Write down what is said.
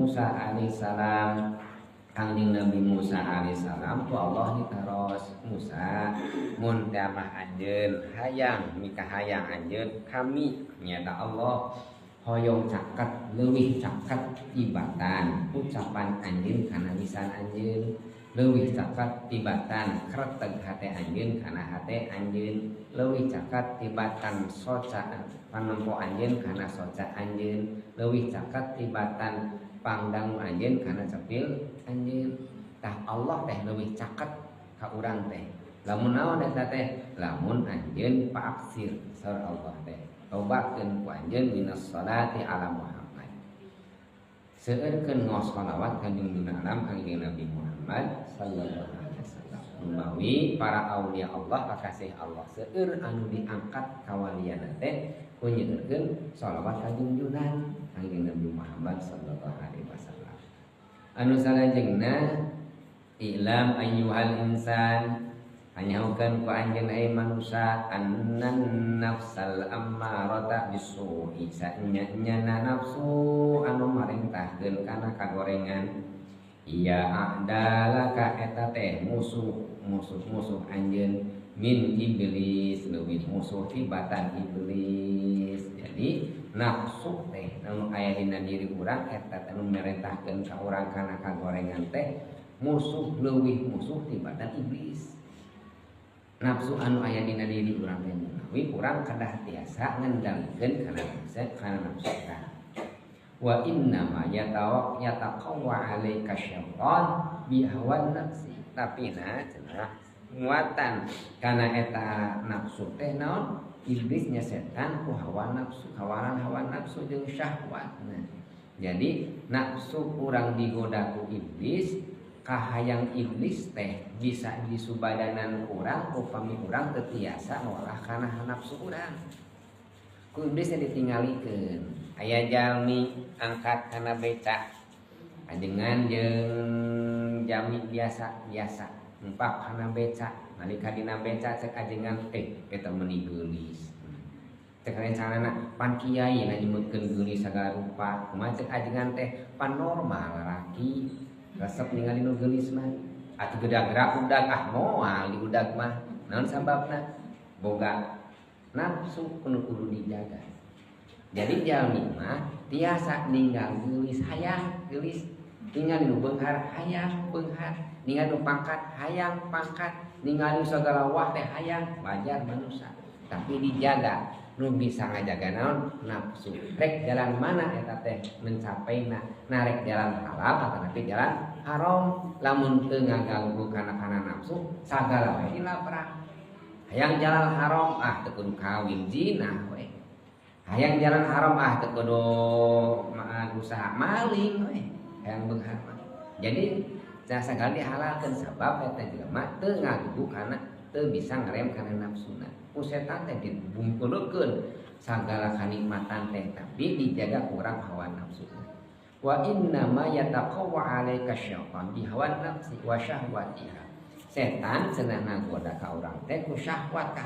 Musa alaihissalam. Kangjeng Nabi Musa alaihissalam ku Allah ditaros, "Musa, mun teh mah anjeun hayang mikahayang anjeun kami nyata Allah hoyong caket, leuwih caket tibatan ucapan anjeun kana lisan anjeun, leuwih caket tibatan kreteg hate anjeun kana hate anjeun, leuwih caket tibatan soca panempo anjeun kana soca anjeun, leuwih caket tibatan pangdangu anjeun kana cepil anjeun." Tah, Allah teh leuwih caket ka urang teh lamun naon eta teh? Lamun anjeun faaksir, saur Allah teh, lobakeun ku anjeun minas salati ala Muhammad, seueurkeun ngaos sholawat ka junjungan alam, Kangjeng Nabi Muhammad sallallahu alaihi wasallam. Numawi para aulia Allah, kakasih Allah, seueur anu diangkat kawaliana teh ku nyeueurkeun sholawat ka junjungan, Kangjeng Nabi Muhammad sallallahu alaihi wasallam. Anu salajengna, i'lam ayyuhal insan, hanyahukeun ku anjeun ai manusia, annan nafsal ammarata bisu'i, saenya-enyana nafsu anu marentahkeun kana kagorengan, ia a'dalaka, eta teh musuh musuh-musuh anjeun, min iblis, leuwih musuh tibatan iblis. Jadi nafsu teh anu aya dina diri urang eta teh anu merentahkeun ka urang kana kagorengan teh musuh, leuwih musuh tibatan iblis nafsu anu aya dina diri urang teh. Menawi urang kedah tiasa ngendalikeun kana nafsu, kana nafsu urang. Wa inna ma yatawaq yataqawwa alaika syaitan bi hawan nafsi, tapi na cenah nguatan kana eta nafsu teh naon iblisnya setan ku hawa nafsu, hawa hawa nafsu jeung syahwat. Nah, jadi nafsu kurang digoda ku iblis, kahayang iblis teh bisa disubadanan kurang upami urang teu tiasa ngolah kana nafsu urang. Ku iblis teh ditinggalikeun, aya jalmi angkat kana beca, ajengan jeung jami biasa biasa numpak kana beca. Nalika dina beca, cek ajengan, "Eh, eta meuni geulis." Cek rencanana, "Pan kiai na nyebutkeun geulis sagala rupa, kumaha?" Cek ajengan teh, "Pan normal lalaki resep ningali nu geulis mah atuh." Gerak-gerak udag, "Ah, moal di udag mah." Naon sababna? Boga nafsu kudu kudu dijaga. Jadi jalmi mah tiasa ninggal geulis hayang geulis, ninggal nu beunghar hayang beunghar, ninggal nu pangkat hayang pangkat, ninggal nu sagala wah teh hayang, wajar manusia. Tapi dijaga, nu bisa ngajaga naon? Nafsu. Rek jalan mana eta teh mencapai na, rek jalan halal atau tapi jalan haram, lamun teu ngaganggu kana kana nafsu, sagala we dilaprak. Hayang jalan haram, ah, teu kudu kawin, zina we. Hayang jalan haram, ah, teu kudu usaha, maling we. Hayang beunghar mah. Jadi jasa segala dihalalkeun, sabab eta jelema teu ngaganggu kana, teu bisa ngerem kana nafsuna. Ku setan teh dibungkulukeun sagala kanikmatan teh, tapi dijaga kurang hawa nafsu. Wa inna ma yataqawwa alaika syaitan bi hawa nafsi wa syahwatiha. Setan cenah ngagoda ka urang teh ku syahwat ka